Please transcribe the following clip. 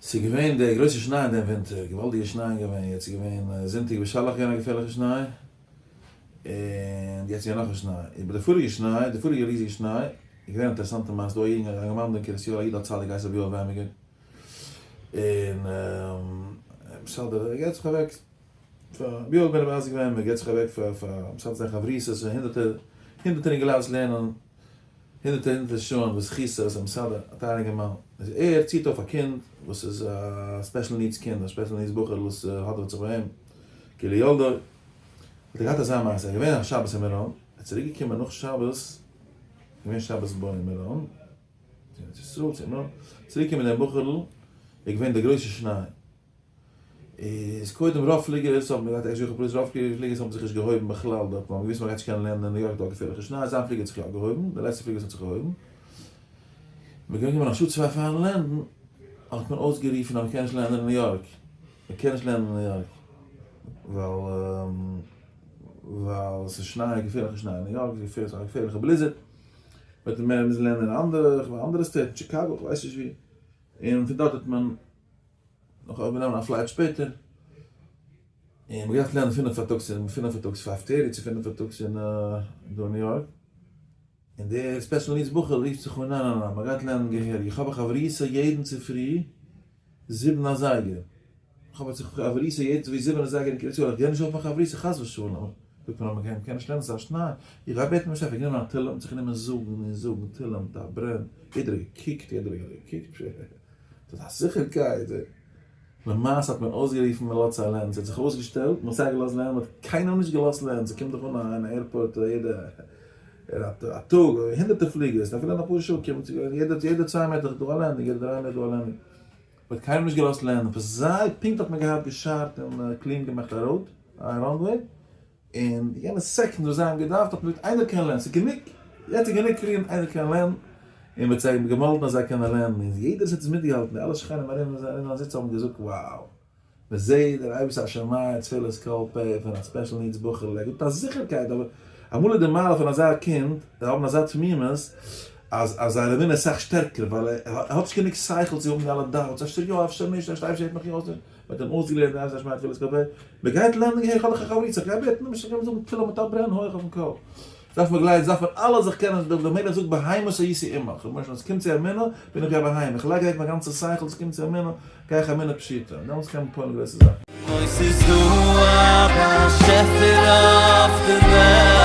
ס'איז געווען די גרויסע שניי אין דעם ווינטער, געוואלדיגע שנייען געווען, יעצט איז געווען זונטאג בשלח געווען א געפערליכע שניי, און יעצט איז געווען נאך א שניי, איבער די פאריגע שניי, די פאריגע ריזיגע שניי, איז געווען א אינטערעסאנטע מעשה, דא א יונגערמאן דא אין קרית יואל, א איד א צדיק הייסט רבי יואל וויימעגער, און בסדר ער געט זיך אוועק פאר רבי יואל בן רבי אייזיק וויינבערג געט זיך אוועק פאר פאר מסדר זיין חברותות און הונדערטער הונדערטער אינגעלייט וואס לערנען הונדערטער הונדערטער שעה'ן וואס זכותו איז א מסדר א טייערע אינגערמאן איז ער ציט אויף א קינד וואס איז א special needs קינד א special needs בחור וואס האדעוועט זיך ביי אים כאילו ילדו האט ער געהאט אזא מעשה ער איז געווען א שבת אין מירון ער איז צוריק געקומען נאך שבת געווען שבת בא אין מירון צו ארץ ישראל צו מירון צוריק געקומען דעם בחור'ל איז געווען די גרויסע שניי איז קודם רוב פליגערס האבן געהאט עקסטרע פלאץ, רוב פליגערס האבן זיך נישט געהויבן בכלל דארט, ווייל מ'האט געוואוסט מ'גייט נישט קענען לענדן אין ניו יארק דא געפערליכע שניי, זיין פליגער האט זיך יא געהויבן, די לעצטע פליגער וואס האט זיך געהויבן, מ'איז געקומען א שעה צוויי פארן לענדן, האט מען אויסגערופן אז מ'קען נישט לענדן אין ניו יארק, מ'קען נישט לענדן אין ניו יארק, ווייל ווייל ס'איז שניי, געפערליכע שניי אין ניו יארק, ס'איז א געפערליכע blizzard, מ'וועט מוזן לענדן אין אנדערע אנדערע state, אין טשיקאגא, כ'ווייס נישט וואו, און פון דארט האט מען. נאך אויב מיר נעמען א flight שפעטער, און מ'האט געדארפט לערנען פינף פארטאגס אין פינף פארטאגס five thirty צו פינף פארטאגס אין דא אין ניו יארק, און דער special needs בחור רופט זיך אן ניין ניין ניין מ'גייט לערנען געהעריג, איך האב א חברותא יעדן צופרי זיבן אזייגער, איך האב א חברותא יעדן צופרי זיבן אזייגער אין קרית יואל, איך גיי נישט אויף מיין חברותא חס ושלום, זאגט מען אז מ'קען מ'קען נישט לערנען ס'איז א שניי, איך גיי בעטן באשעפער, גענומען א תהלים זיך גענומען זאגן און זאגן תהלים מיט א ברען, יעדער האט געקוקט יעדער האט געקוקט. דאס איז א זיכערקייט. למעשה האט מען אויסגערופן מען לאזט זיי לערנען, ס'האט זיך אויסגעשטעלט, מען האט זיי געלאזט לערנען, מען האט קיינעם נישט געלאזט לערנען, ס'קומט דאך אן אין airport יעדע א טאג הונדערטער פליגערס, אפילו אין אפאר שעה קומט צו גיין, יעדע צוויי מעטער איז דא א landing, יעדע דריי מעטער איז דא א landing, מען האט קיינעם נישט געלאזט לערנען, פאר זיי פונקט האט מען געהאט געשארט און clean געמאכט א road, א runway, און יענע סעקונד וואס זיי האבן געדארפט האט מען געזאגט איינער קען לערנען, ס'איז גענוג, יעצט איז גענוג clean, איינער קען לערנען, און מ'האט זיי געמאלדן אז זיי קענען לערנען, און יעדער וואס האט עס מיטגעהאלטן, די אלע שכנים ארום און ארום זיין זיץ האבן געזאגט wow, מ'זעט דער אייבערשטער איז א שומע תפילת כל פה פון א special needs בחור'ל, ער האט א זיכערקייט, אבער אמאל איז די מעלה פון אזא קינד, זיי האבן אזא תמימות, אז אז זייער אמונה איז סאך שטערקער, ווייל ער האט נישט גענוג שכל צו האבן די אלע doubts, אפשר יא אפשר נישט, אפשר אייבערשטער הערט מיך יא אויס, מ'האט אים אויסגעלערנט אז השמע תפילת כל פה, מ'גייט לערנען געהעריג הלכה חברותא, איך גיי בעטן אים זאל זאגן תפילה מיט א ברען הויך אויפן קול, דארף מען גלייבן, דארף מען אלע זיך קענען, דער מלך זאגט בהמות הייתי עמך, רבונו של עולם ס'קומט צו אמונה בין איך ווי א בהמה, איך לייג אוועק מיין גאנצע שכל ס'קומט צו אמונה גיי איך אמונה פשוטה, און דעמאלטס קען מען פועל'ן גרויסע זאכן. אוי ס'איז דא א באשעפער אויף די וועלט.